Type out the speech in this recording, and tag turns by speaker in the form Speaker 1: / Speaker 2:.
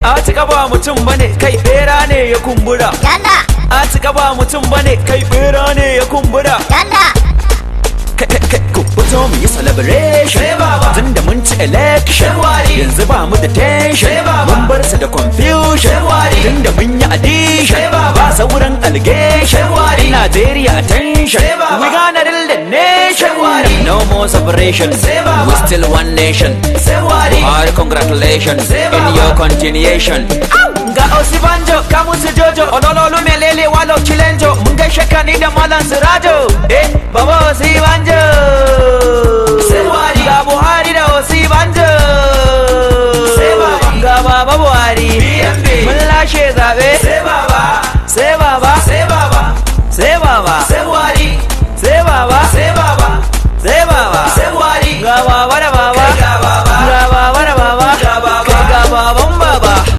Speaker 1: Atika ba mutum bane kai, bera ne ya kumbura.
Speaker 2: Yalla.
Speaker 1: Atika ba mutum bane kai, bera ne ya kumbura.
Speaker 2: Yalla.
Speaker 1: Kai kai kai, ku fito mu yi celebration tunda mun ci election. Yanzu ba mu da tension, mun bar su da confusion tunda mun yi addition, ba sauran allegation. Nigeria, attention, we gonna build the nation. No more separation, we still one nation. Buhari, congratulations in your continuation. Ga Osibanjo ka musu jojo olololu melele walo chilenjo. Mun gaishe ka ni da Malam Sirajo. Eh, Baba Osibanjo. Ga Buhari da Osibanjo, ga Baba Buhari, mun lashe zabe.